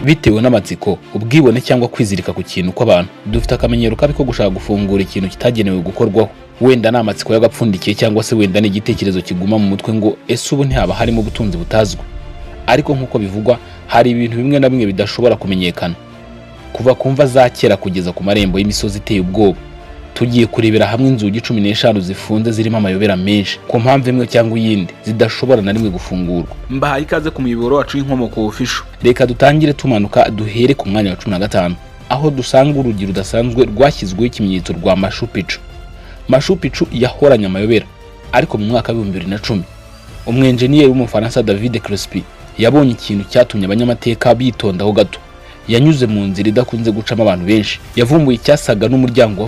Bitewe n'amatsiko, ubwibone cyangwa kwizirika ku kintu kw'abantu, dufite akamenyero kabi ko gushaka gufungura ikintu kitagenewe gukorwaho. Wenda ni amatsiko y'agapfundikiye, cyangwa se wenda ni igitekerezo kiguma mu mutwe ngo: "Ese ubu ntihaba harimo ubutunzi butazwi?" Ariko nk'uko bivugwa, hari ibintu bimwe na bimwe bidashobora kumenyekana. Kuva ku mva za kera kugeza ku marembo y'imisozi iteye ubwoba, tugiye kurebera hamwe inzugi 15 zifunze zirimo amayobera menshi, ku mpamvu imwe cyangwa iyindi zidashobora na rimwe gufungurwa. Mbahaye ikaze ku muyoboro wacu w'Inkomoko Official. Reka dutangire tumanuka, duhere ku mwanya wa 15, aho dusanga urugi rudasanzwe rwashyizweho ikimenyetso rwa Machu Picchu. Machu Picchu yahoranye amayobera, ariko mu mwaka wa 2010 umwenjeniyeri w'Umufaransa David Crespi yabonye ikintu cyatumye abanyamateka bitondaho gato. Yanyuze mu nzira idakunze gucamo abantu benshi, yavumbuye icyasaga n'umuryango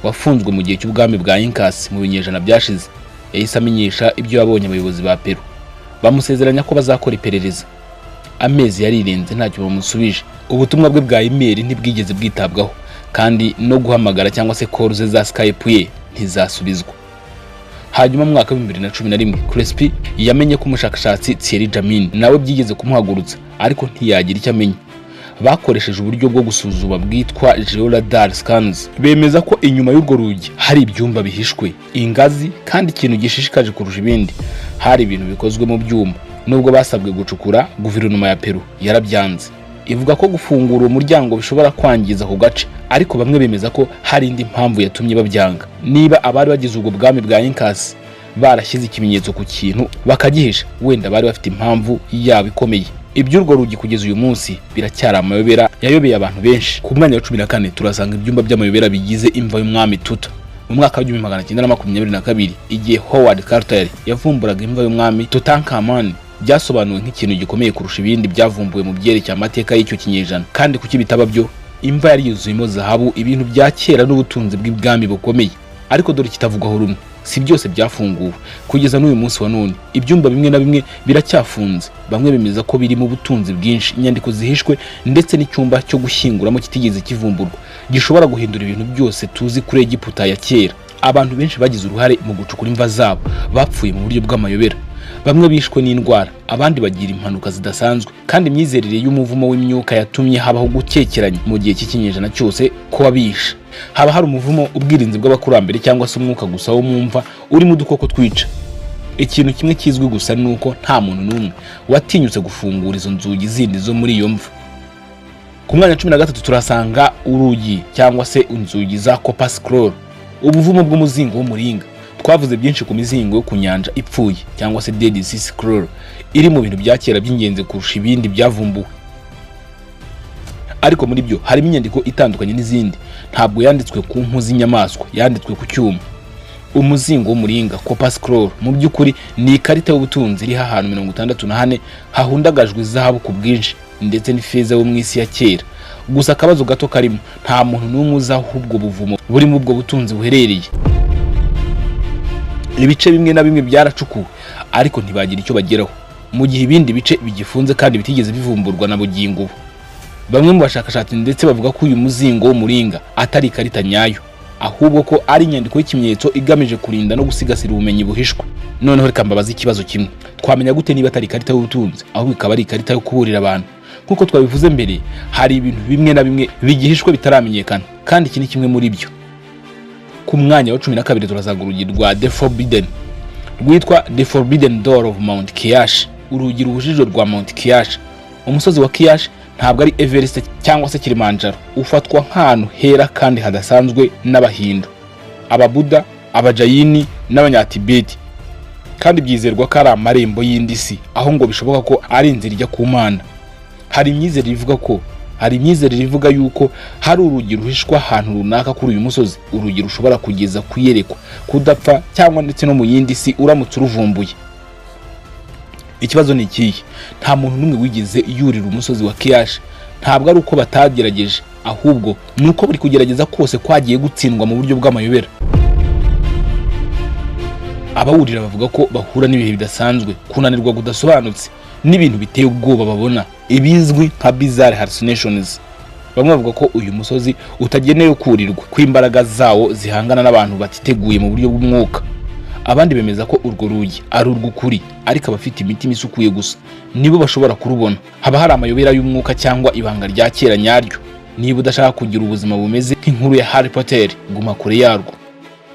wafunzwe mu gihe cy'ubwami bwa Incas mu binyejana byashize. Yahise amenyesha ibyo yabonye abayobozi ba Peru, bamusezeranya ko bazakora iperereza. Amezi yarirenze ntacyo bamusubije. Ubutumwa bwe bwa email ntibwigeze bwitabwaho, kandi no guhamagara cyangwa se call ze za Skype ye ntizasubizwa. Hanyuma mu mwaka wa 2011 Crespi yamenye ko umushakashatsi Thierry Jamin nawe byigeze kumuhagurutsa, ariko ntiyagira icyo amenya. Bakoresheje uburyo bwo gusuzuma bwitwa georadar scans, bemeza ko inyuma y'urwo rugi hari ibyumba bihishwe, ingazi, kandi ikintu gishishikaje kurusha ibindi, hari ibintu bikozwe mu byuma. Nubwo basabwe gucukura, guverinoma ya Peru yarabyanze, ivuga ko gufungura uwo muryango bishobora kwangiza ako gace. Ariko bamwe bemeza ko hari indi mpamvu yatumye babyanga. Niba abari bagize ubwo bwami bwa Incas barashyize ikimenyetso ku kintu bakagihisha, wenda bari bafite impamvu yabo ikomeye. Iby'urwo rugi kugeza uyu munsi biracyari amayobera yayobeye abantu benshi. Ku mwanya wa 14 turasanga ibyumba by'amayobera bigize imva y'umwami Tuta. Mu mwaka wa 1922, igihe Howard Carter yavumburaga imva y'umwami Tutankhamun, byasobanuwe nk'ikintu gikomeye kurusha ibindi byavumbuwe mu byerekeye amateka y'icyo kinyejana. Kandi kuki bitaba byo? Imva yari yuzuyemo zahabu, ibintu bya kera n'ubutunzi bw'ibwami bukomeye. Ariko dore ikitavugwaho rumwe: si byose byafunguwe. Kugeza n'uyu munsi wa none ibyumba bimwe na bimwe biracyafunze. Bamwe bemeza ko birimo ubutunzi bwinshi, inyandiko zihishwe, ndetse n'icyumba cyo gushyinguramo kitigeze kivumburwa gishobora guhindura ibintu byose tuzi kuri Egiputa ya kera. Abantu benshi bagize uruhare mu gucukura imva zabo bapfuye mu buryo bw'amayobera. Bamwe bishwe n'indwara, abandi bagira impanuka zidasanzwe, kandi imyizerere y'umuvumo w'imyuka yatumye habaho gukekeranya mu gihe cy'ikinyejana cyose ko wabishe. Haba hari umuvumo, ubwirinzi bw'abakurambere, cyangwa se umwuka gusa wo mu mva urimo udukoko twica? Ikintu kimwe kizwi gusa ni uko nta muntu n'umwe watinyutse gufungura izo nzugi zindi zo muri iyo mva. Ku mwanya wa 13 turasanga urugi cyangwa se inzugi za Copper Scroll, ubuvumo bw'umuzingo w'umuringa. Twavuze byinshi ku mizingo yo ku Nyanja Ipfuye cyangwa se Dead Sea Scroll, iri mu bintu bya kera by'ingenzi kurusha ibindi byavumbuwe. Ariko muri byo harimo inyandiko itandukanye n'izindi. Ntabwo yanditswe ku mpu z'inyamaswa, yanditswe ku cyuma. Umuzingo w'umuringa, Copper Scroll, mu by'ukuri ni ikarita y'ubutunzi iriho ahantu 64 hahundagajwe izahabu ku bwinshi ndetse n'ifeza yo mu isi ya kera. Gusa akabazo gato karimo: nta muntu n'umwe uzi aho ubwo buvumo burimo ubwo butunzi buherereye. Ibice bimwe na bimwe byaracukuwe, ariko ntibagira icyo bageraho, mu gihe ibindi bice bigifunze kandi bitigeze bivumburwa na bugingo ubu. Bamwe mu bashakashatsi ndetse bavuga ko uyu muzingo w'umuringa atari ikarita nyayo, ahubwo ko ari inyandiko y'ikimenyetso igamije kurinda no gusigasira ubumenyi buhishwe. Noneho reka mbabaze ikibazo kimwe: twamenya gute niba atari ikarita y'ubutunzi, ahubwo ikaba ari ikarita yo kuburira abantu? Nk'uko twabivuze mbere, hari ibintu bimwe na bimwe bigihishwe bitaramenyekana, kandi iki ni kimwe muri byo. Ku mwanya wa 12 turasanga urugi rwa The Forbidden, rwitwa The Forbidden Door of Mount Kiash, urugi rubujijwe rwa Mount Kiash. Umusozi wa Kiash ntabwo ari Everest cyangwa se Kilimanjaro. Ufatwa nk'ahantu hera kandi hadasanzwe n'Abahindu, Ababuda, Abajayini n'Abanyatibeti, kandi byizerwa ko ari amarembo y'indi si, aho ngo bishoboka ko ari inzira ijya ku Mana. Hari imyizerere ivuga yuko hari urugi ruhishwa ahantu runaka kuri uyu musozi, urugi rushobora kugeza ku iyerekwa, kudapfa, cyangwa ndetse no mu yindi si uramutse uruvumbuye. Ikibazo ni ikihe? Nta muntu n'umwe wigeze yurira umusozi wa Kiash. Ntabwo ari uko batagerageje, ahubwo ni uko buri kugerageza kose kwagiye gutsindwa mu buryo bw'amayobera. Abawurira bavuga ko bahura n'ibihe bidasanzwe, kunanirwa kudasobanutse n'ibintu biteye ubwoba babona, ibizwi nka bizarre hallucinations. Bamwe bavuga ko uyu musozi utagenewe kurirwa, ko imbaraga zawo zihangana n'abantu batiteguye mu buryo bw'umwuka. Abandi bemeza ko urwo rugi ari urw'ukuri, ariko abafite imitima isukuye gusa nibo bashobora kurubona. Haba hari amayobera y'umwuka cyangwa ibanga rya kera nyaryo. Niba udashaka kugira ubuzima bumeze nk'inkuru ya Harry Potter, guma kure yarwo.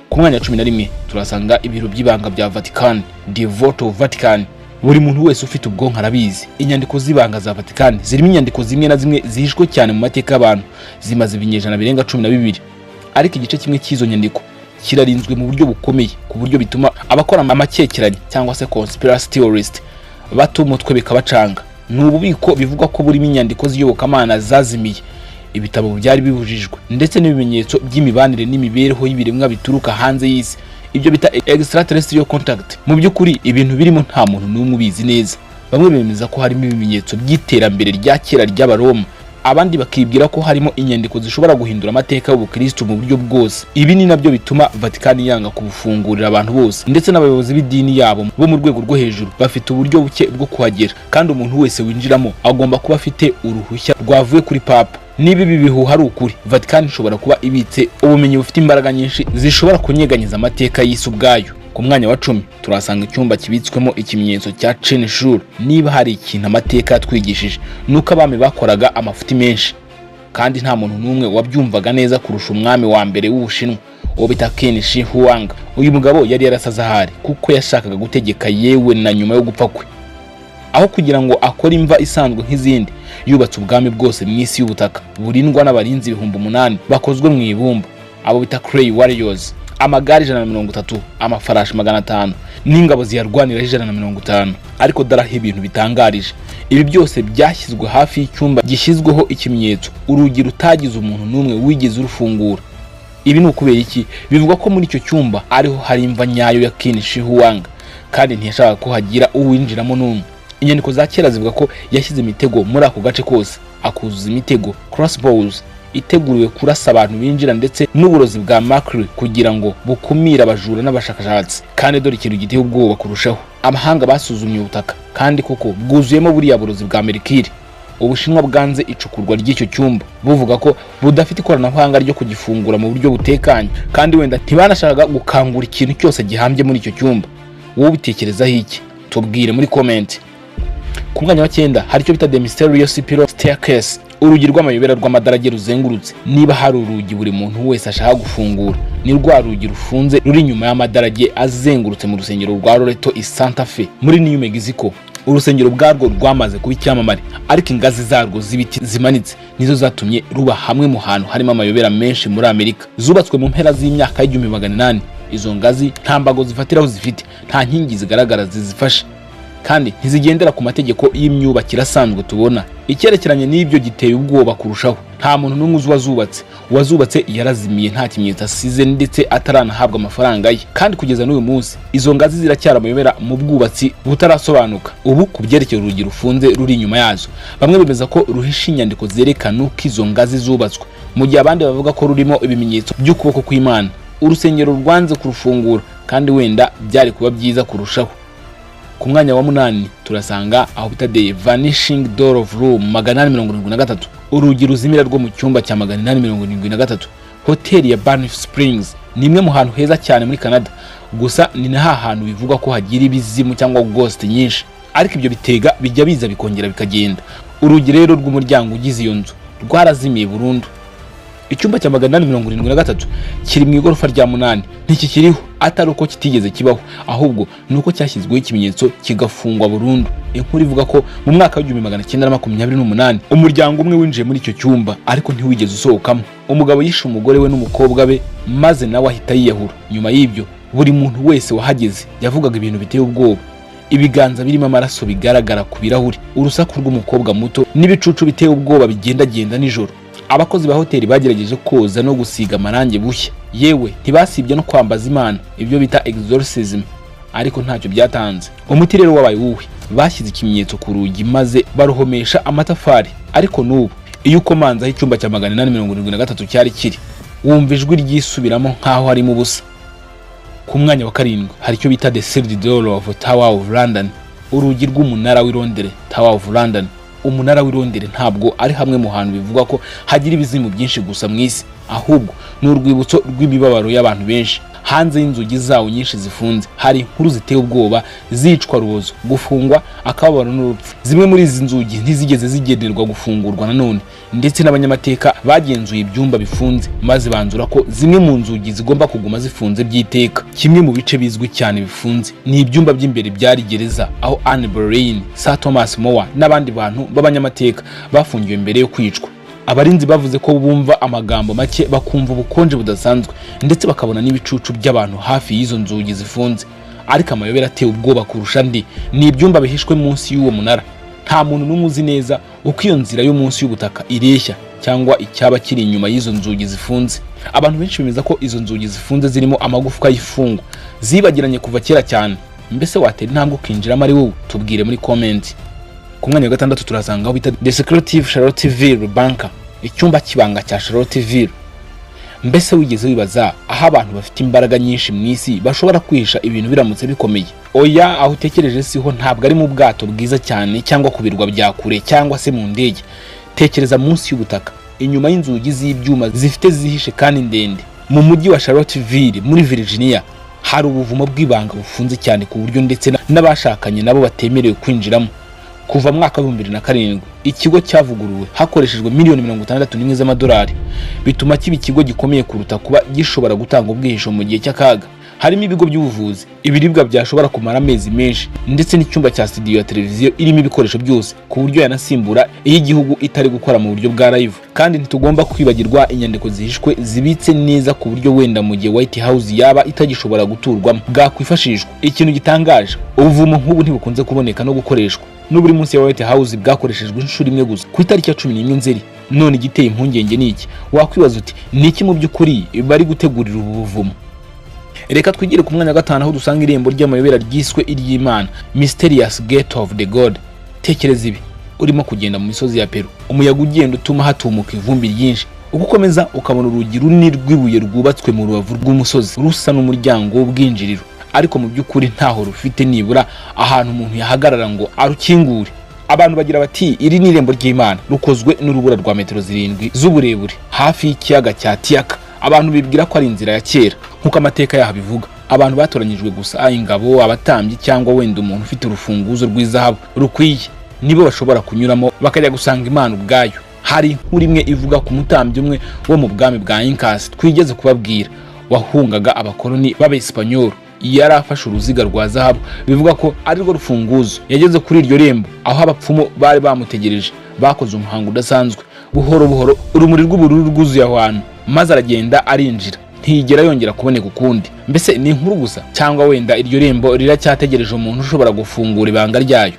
Ku mwanya wa 11 turasanga ibiro by'ibanga bya Vatican, The Vault of Vatican. Buri muntu wese ufite ubwonko arabizi, inyandiko z'ibanga za Vatican zirimo inyandiko zimwe na zimwe zihishwe cyane mu mateka y'abantu, zimaze ibinyejana birenga 12. Ariko igice kimwe cy'izo nyandiko kirarinzwe mu buryo bukomeye, ku buryo bituma abakora amakekeranye cyangwa se conspiracy theorist bata umutwe bikabacanga. Ni ububiko bivugwa ko burimo inyandiko z'iyobokamana zazimiye, ibitabo byari bibujijwe, ndetse n'ibimenyetso by'imibanire n'imibereho y'ibiremwa bituruka hanze y'isi, ibyo bita extraterrestrial contact. Mu by'ukuri ibintu birimo nta muntu n'umwe ubizi neza. Bamwe bemeza ko harimo ibimenyetso by'iterambere rya kera ry'Abaroma, abandi bakibwira ko harimo inyandiko zishobora guhindura amateka y'ubukristo mu buryo bwose. Ibi ni nabyo bituma Vatican yanga kubufungurira abantu bose, ndetse n'abayobozi b'idini yabo bo mu rwego rwo hejuru bafite uburyo buke bwo kuhagera, kandi umuntu wese winjiramo agomba kuba afite uruhushya rwavuye kuri Papa. Niba ibi bihuha ari ukuri, Vatican ishobora kuba ibitse ubumenyi bufite imbaraga nyinshi zishobora kunyeganyeza amateka y'isi ubwayo. Ku mwanya wa 10 turasanga icyumba kibitswemo ikimenyetso cya Qin Shi. Niba hari ikintu amateka yatwigishije, ni uko abami bakoraga amafuti menshi, kandi nta muntu n'umwe wabyumvaga neza kurusha umwami wa mbere w'Ubushinwa, uwo bita Qin Shi Huang. Uyu mugabo yari yarasaze ahari, kuko yashakaga gutegeka yewe na nyuma yo gupfa kwe. Aho kugira ngo akore imva isanzwe nk'izindi, yubatse ubwami bwose mu isi y'ubutaka burindwa n'abarinzi 8000 bakozwe mu ibumba, abo bita Clay Warriors, amagare 130, amafarashi 500 n'ingabo ziyarwaniraho 150. Ariko dore aho ibintu bitangarije: ibi byose byashyizwe hafi y'icyumba gishyizweho ikimenyetso, urugi rutagize umuntu n'umwe wigeze urufungura. Ibi ni ukubera iki? Bivugwa ko muri icyo cyumba ariho hari imva nyayo ya Qin Shi Huang, kandi ntiyashakaga ko hagira uwinjiramo n'umwe. Inyandiko za kera zivuga ko yashyize imitego muri ako gace kose, akuzuza imitego crossbows iteguriwe kurasa abantu binjira, ndetse n'uburozi bwa mercury kugira ngo bukumire abajura n'abashakashatsi. Kandi dore ikintu giteye ubwoba kurushaho: amahanga basuzumye ubutaka, kandi koko bwuzuyemo buriya burozi bwa mercury. Ubushinwa bwanze icukurwa ry'icyo cyumba, buvuga ko budafite ikoranabuhanga ryo kugifungura mu buryo butekanye, kandi wenda ntibanashakaga gukangura ikintu cyose gihambye muri icyo cyumba. Wowe ubitekerezaho iki? Tubwire muri comment. Ku mwanya wa 9 hari icyo bita The Mysterious Spiral Staircase, urugi rw'amayobera rw'amadarage ruzengurutse. Niba hari urugi buri muntu wese ashaka gufungura, ni rwa rugi rufunze ruri inyuma y'amadarage azengurutse mu rusengero rwa Loreto i Santa Fe muri New Mexico. Urusengero ubwarwo rwamaze kuba icyamamare, ariko ingazi zarwo z'ibiti zimanitse nizo zatumye ruba hamwe mu hantu harimo amayobera menshi muri Amerika. Zubatswe mu mpera z'imyaka y'1800, izo ngazi nta mbago zifatiraho zifite, nta nkingi zigaragara zizifashe, kandi ntizigendera ku mategeko y'imyubakire asanzwe tubona. Icyerekeranye n'ibyo giteye ubwoba kurushaho: nta muntu n'umwe uzi uwazubatse. Uwazubatse yarazimiye nta kimenyetso asize, ndetse ataranahabwa amafaranga ye, kandi kugeza n'uyu munsi izo ngazi ziracyari amayobera mu bwubatsi butarasobanuka. Ubu ku byerekeye urugi rufunze ruri inyuma yazo, bamwe bemeza ko ruhishe inyandiko zerekana uko izo ngazi zubatswe, mu gihe abandi bavuga ko rurimo ibimenyetso by'ukuboko kw'Imana. Urusengero rwanze kurufungura, kandi wenda byari kuba byiza kurushaho. Ku mwanya wa 8 turasanga aho bita The Vanishing Door of Room 873, urugi ruzimira rwo mu cyumba cya 873. Hoteli ya Banff Springs ni imwe mu hantu heza cyane muri Canada, gusa ni na hantu bivugwa ko hagira ibizimu cyangwa ghost nyinshi, ariko ibyo bitega bijya biza bikongera bikagenda. Urugi rero rw'umuryango ugize iyo nzu rwarazimiye burundu. Icyumba cya 873 kiri mu igorofa rya 8 ntikikiriho, atari uko kitigeze kibaho, ahubwo ni uko cyashyizweho ikimenyetso kigafungwa burundu. Inkuru ivuga ko mu mwaka w'1928 umuryango umwe winjiye muri icyo cyumba, ariko ntiwigeze usohokamo. Umugabo yishe umugore we n'umukobwa be, maze nawe ahita yiyahura. Nyuma y'ibyo, buri muntu wese wahageze yavugaga ibintu biteye ubwoba: ibiganza birimo amaraso bigaragara ku birahuri, urusaku rw'umukobwa muto n'ibicucu biteye ubwoba bigendagenda nijoro. Abakozi ba hoteli bagerageje koza no gusiga amarangi bushya, yewe ntibasibye no kwambaza Imana, ibyo bita exorcism, ariko ntacyo byatanze. Umuti rero wabaye uwuhe? Bashyize ikimenyetso ku rugi maze baruhomesha amatafari, ariko n'ubu iyo ukomanze aho icyumba cya 873 cyari kiri, wumva ijwi ryisubiramo nk'aho harimo ubusa. Ku mwanya wa 7 hari icyo bita The Sealed Door of Tower of London, urugi rw'umunara w'i Londres, Tower of London. Umunara w'i Londres ntabwo ari hamwe mu hantu bivugwa ko hagira ibizimu byinshi gusa mu isi, ahubwo ni urwibutso rw'imibabaro y'abantu benshi. Hanze y'inzugi zawo nyinshi zifunze hari inkuru ziteye ubwoba zicwa rubozo, gufungwa, akababaro n'urupfu. Zimwe muri izi nzugi ntizigeze zigenerwa gufungurwa nanone, ndetse n'abanyamateka bagenzuye ibyumba bifunze maze banzura ko zimwe mu nzugi zigomba kuguma zifunze by'iteka. Kimwe mu bice bizwi cyane bifunze ni ibyumba by'imbere byari gereza, aho Anne Boleyn, Sir Thomas More n'abandi bantu b'abanyamateka bafungiwe mbere yo kwicwa. Abarinzi bavuze ko bumva amagambo make, bakumva ubukonje budasanzwe, ndetse bakabona n'ibicucu by'abantu hafi y'izo nzugi zifunze. Ariko amayobera ateye ubwoba kurusha andi ni ibyumba bihishwe munsi y'uwo munara. Nta muntu n'umwe uzi neza uko iyo nzira yo munsi y'ubutaka ireshya cyangwa icyaba kiri inyuma y'izo nzugi zifunze. Abantu benshi bemeza ko izo nzugi zifunze zirimo amagufwa y'imfungwa zibagiranye kuva kera cyane. Mbese watera intambwe ukinjiramo ari wowe? Tubwire muri comment. Ku mwanya wa gatandatu turasanga aho bita The Secretive Charlottesville Bunker, icyumba cy'ibanga cya Charlottesville. Mbese wigeze wibaza aho abantu bafite imbaraga nyinshi mu isi bashobora kwihisha ibintu biramutse bikomeye? Oya, aho utekereje siho. Ntabwo ari mu bwato bwiza cyane cyangwa ku birwa bya kure cyangwa se mu ndege. Tekereza munsi y'ubutaka, inyuma y'inzugi z'ibyuma zifite zihishe kandi ndende. Mu mujyi wa Charlottesville muri Virginia hari ubuvumo bw'ibanga bufunze cyane ku buryo ndetse n'abashakanye nabo batemerewe kwinjiramo. Kuva mu mwaka wa 2007 ikigo cyavuguruwe hakoreshejwe miliyoni 61 z'amadolari, bituma kiba ikigo gikomeye kuruta kuba gishobora gutanga ubwihisho mu gihe cy'akaga. Harimo ibigo by'ubuvuzi, ibiribwa byashobora kumara amezi menshi, ndetse n'icyumba cya studio ya televiziyo irimo ibikoresho byose ku buryo yanasimbura iyo igihugu itari gukora mu buryo bwa live. Kandi ntitugomba kwibagirwa inyandiko zihishwe zibitse neza ku buryo wenda mu gihe White House yaba itagishobora guturwamo bwakwifashishwa. Ikintu gitangaje, ubuvumo nk'ubu ntibukunze kuboneka no gukoreshwa. N'uburi munsi ya White House bwakoreshejwe inshuro imwe gusa, ku itariki ya 11 Nzeri. None igiteye impungenge ni iki? Wakwibaza uti: "Ni iki mu by'ukuri bari gutegurira ubu buvumo?" Reka twigire ku mwanya wa gatanu, aho dusanga irembo ry'amayobera ryiswe iry'Imana, Mysterious Gate of the God. Tekereza ibi: urimo kugenda mu misozi ya Peru, umuyaga ugenda utuma hatumuka ivumbi ryinshi. Uko ukomeza ukabona urugi runini rw'ibuye rwubatswe mu rubavu rw'umusozi, rusa n'umuryango w'ubwinjiriro, ariko mu by'ukuri ntaho rufite nibura ahantu umuntu yahagarara ngo arukingure. Abantu bagira bati: "Iri ni irembo ry'Imana." Rukozwe n'urubura rwa metero 7 z'uburebure hafi y'ikiyaga cya Titicaca. Abantu bibwira ko ari inzira ya kera. Nk'uko amateka yaho abivuga, abantu batoranyijwe gusa, ingabo, abatambyi cyangwa wenda umuntu ufite urufunguzo rw'izahabu rukwiye, nibo bashobora kunyuramo bakajya gusanga Imana ubwayo. Hari inkuru imwe ivuga ku mutambyi umwe wo mu bwami bwa Incas twigeze kubabwira, wahungaga abakoloni b'Abesipanyolo. Yari afashe uruziga rwa zahabu bivuga ko ari rwo rufunguzo. Yageze kuri iryo rembo aho abapfumu bari bamutegereje, bakoze umuhango udasanzwe. Buhoro buhoro urumuri rw'ubururu rwuzuye aho hantu, maze aragenda arinjira, ntiyigera yongera kuboneka ukundi. Mbese ni inkuru gusa, cyangwa wenda iryo rembo riracyategereje umuntu ushobora gufungura ibanga ryayo?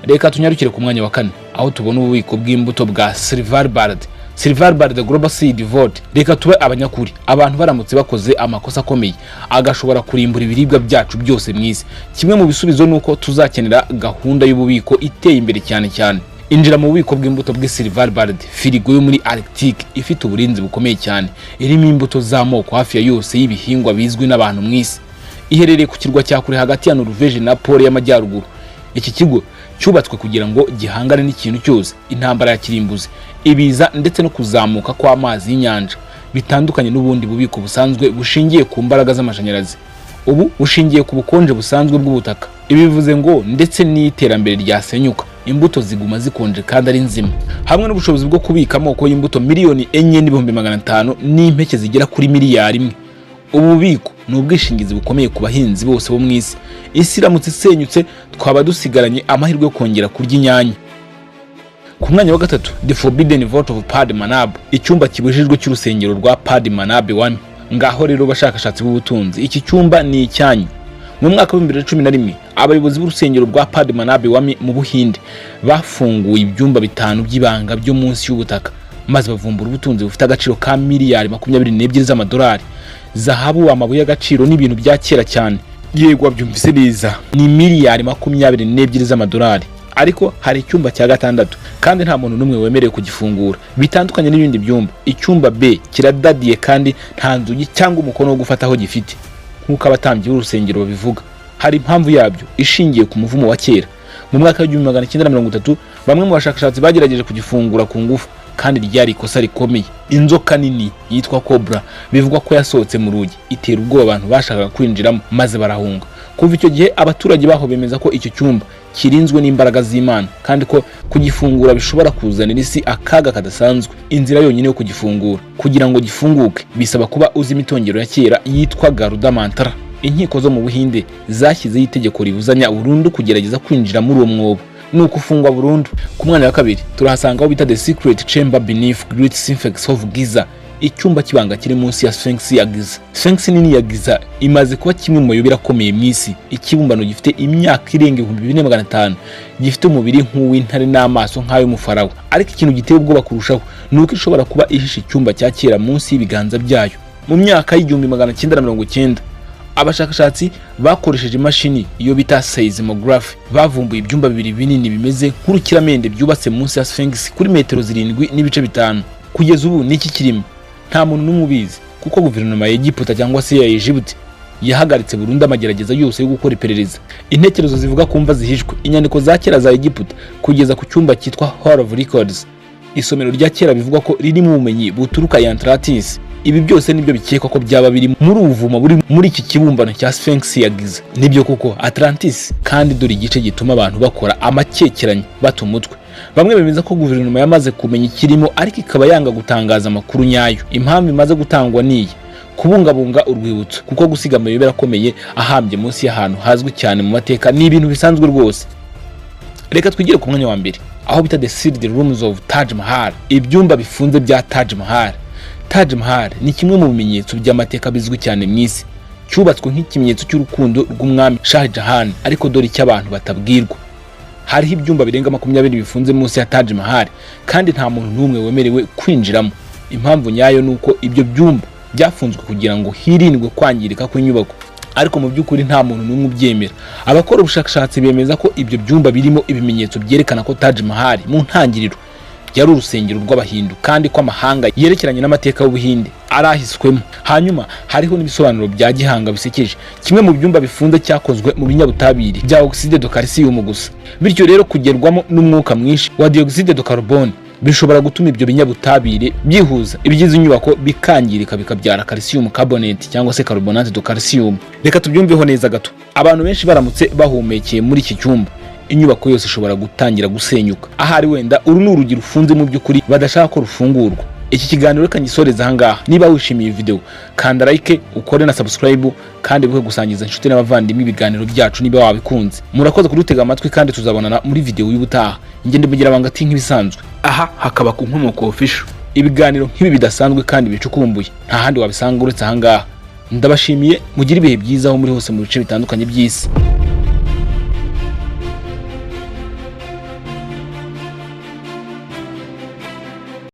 Reka tunyarukire ku mwanya wa kane, aho tubona ububiko bw'imbuto bwa Svalbard, Svalbard Global Seed Vault. Reka tube abanyakuri: abantu baramutse bakoze amakosa akomeye agashobora kurimbura ibiribwa byacu byose mu isi, kimwe mu bisubizo ni uko tuzakenera gahunda y'ububiko iteye imbere cyane cyane. Injira mu bubiko bw'imbuto bw'i Svalbard, firigo yo muri Arctic ifite uburinzi bukomeye cyane, irimo imbuto z'amoko hafi ya yose y'ibihingwa bizwi n'abantu mu isi. Iherereye ku kirwa cya kure hagati ya Norvège na Pole y'Amajyaruguru. Iki kigo cyubatswe kugira ngo gihangane n'ikintu cyose: intambara ya kirimbuzi, ibiza, ndetse no kuzamuka kw'amazi y'inyanja. Bitandukanye n'ubundi bubiko busanzwe bushingiye ku mbaraga z'amashanyarazi, ubu bushingiye ku bukonje busanzwe bw'ubutaka. Ibi bivuze ngo ndetse n'iterambere ryasenyuka, imbuto ziguma zikonje kandi ari nzima. Hamwe n'ubushobozi bwo kubika amoko y'imbuto 4,500,000 n'impeke zigera kuri miliyari 1, ubu bubiko ni ubwishingizi bukomeye ku bahinzi bose bo mu isi. Isi iramutse isenyutse, twaba dusigaranye amahirwe yo kongera kurya inyanya. Ku mwanya wa gatatu, The Forbidden Vault of Padmanabh, icyumba kibujijwe cy'urusengero rwa Padmanabh Swami. Ngaho rero bashakashatsi b'ubutunzi, iki cyumba ni icyanyu. Mu mwaka wa 2011 abayobozi b'urusengero rwa Padmanabh Swami mu Buhinde bafunguye ibyumba bitanu by'ibanga byo munsi y'ubutaka, maze bavumbura ubutunzi bufite agaciro ka miliyari 22 z'amadolari, zahabu, amabuye y'agaciro n'ibintu bya kera cyane. Yego, wabyumvise neza, ni miliyari 22 z'amadolari. Ariko hari icyumba cya gatandatu, kandi nta muntu n'umwe wemerewe kugifungura. Bitandukanye n'ibindi byumba, icyumba B kiradadiye kandi nta nzugi cyangwa umukono wo gufataho gifite, nk'uko abatambyi b'urusengero babivuga. Hari impamvu yabyo ishingiye ku muvumo wa kera. Mu mwaka wa 1930 bamwe mu bashakashatsi bagerageje kugifungura ku ngufu. Kandi ryari ikosa rikomeye. Inzoka nini yitwa cobra bivugwa ko yasohotse mu rugi, itera ubwoba abantu bashakaga kwinjiramo, maze barahunga. Kuva icyo gihe, abaturage baho bemeza ko icyo cyumba kirinzwe n'imbaraga z'Imana, kandi ko kugifungura bishobora kuzanira isi akaga kadasanzwe. Inzira yonyine yo kugifungura, kugira ngo gifunguke, bisaba kuba uzi imitongero ya kera yitwa Garuda Mantra. Inkiko zo mu Buhinde zashyizeho itegeko ribuzanya burundu kugerageza kwinjira muri uwo mwobo, ni ukufungwa burundu. Ku mwanya wa kabiri turahasanga aho bita The Secret Chamber Beneath Great Sphinx of Giza, icyumba cy'ibanga kiri munsi ya Sphinx ya Giza. Sphinx nini ya Giza imaze kuba kimwe mu mayobera akomeye mu isi. Ikibumbano gifite imyaka irenga 4500, gifite umubiri nk'uw'intare n'amaso nk'ay'umufarawo. Ariko ikintu giteye ubwoba kurushaho ni uko ishobora kuba ihishe icyumba cya kera munsi y'ibiganza byayo. Mu myaka y'1990, abashakashatsi bakoresheje imashini iyo bita seismograph bavumbuye ibyumba bibiri binini bimeze nk'urukiramende byubatse munsi ya Sphinx kuri metero 7.5. Kugeza ubu niki kirimo nta muntu n'umwe ubizi, kuko guverinoma ya Egiputa cyangwa se ya Egypt yahagaritse burundu amagerageza yose yo gukora iperereza. Intekerezo zivuga ku mva zihishwe, inyandiko za kera za Egiputa, kugeza ku cyumba cyitwa Hall of Records, isomero rya kera bivugwa ko ririmo ubumenyi buturuka ya Atlantis, ibi byose nibyo bikekwa ko byaba biri muri ubu buvumo buri muri iki kibumbano cya Sphinx ya Giza. Nibyo koko Atlantis. Kandi dore igice gituma abantu bakora amakekeranya, bata umutwe. Bamwe bemeza ko guverinoma yamaze kumenya ikirimo, ariko ikaba yanga gutangaza amakuru nyayo. Impamvu imaze gutangwa niyi: kubungabunga urwibutso, kuko gusiga amayobera akomeye ahambye munsi y'ahantu hazwi cyane mu mateka ni ibintu bisanzwe rwose. Reka twigire ku mwanya wa mbere, aho bita The Sealed Rooms of Taj Mahal, ibyumba bifunze bya Taj Mahal. Taj Mahal ni kimwe mu bimenyetso by'amateka bizwi cyane mu isi, cyubatswe nk'ikimenyetso cy'urukundo rw'umwami Shah Jahan. Ariko dore icyo abantu batabwirwa: hariho ibyumba birenga 20 bifunze munsi ya Taj Mahal, kandi nta muntu n'umwe wemerewe kwinjiramo. Impamvu nyayo ni uko ibyo byumba byafunzwe kugira ngo hirindwe kwangirika kw'inyubako, ariko mu by'ukuri nta muntu n'umwe ubyemera. Abakora ubushakashatsi bemeza ko ibyo byumba birimo ibimenyetso byerekana ko Taj Mahal mu ntangiriro yari urusengero rw'Abahindu, kandi ko amahanga yerekeranye n'amateka y'Ubuhinde arahiswemo. Hanyuma hariho n'ibisobanuro bya gihanga bisekeje. Kimwe mu byumba bifunze cyakozwe mu binyabutabire bya oxyde de calcium gusa, bityo rero kugerwamo n'umwuka mwinshi wa dioxyde de carbone bishobora gutuma ibyo binyabutabire byihuza ibigize inyubako bikangirika, bikabyara calcium carbonate cyangwa se carbonate de calcium. Reka tubyumveho neza gato. Abantu benshi baramutse bahumekeye muri iki cyumba, inyubako yose ishobora gutangira gusenyuka. Ahari wenda uru ni urugi rufunze mu by'ukuri badashaka ko rufungurwa. Iki kiganiro reka ngisoreze ahangaha. Niba wishimiye iyi video, kanda like, ukore na subscribe, kandi wibuke gusangiza inshuti n'abavandimwe ibiganiro byacu niba wabikunze. Murakoze kudutega amatwi, kandi tuzabonana muri video y'ubutaha. Njye ndimugira banga ati nk'ibisanzwe, Aha hakaba ku Nkomoko Official. Ibiganiro nk'ibi bidasanzwe kandi bicukumbuye nta handi wabisanga uretse ahangaha. Ndabashimiye, mugire ibihe byiza aho muri hose mu bice bitandukanye by'isi.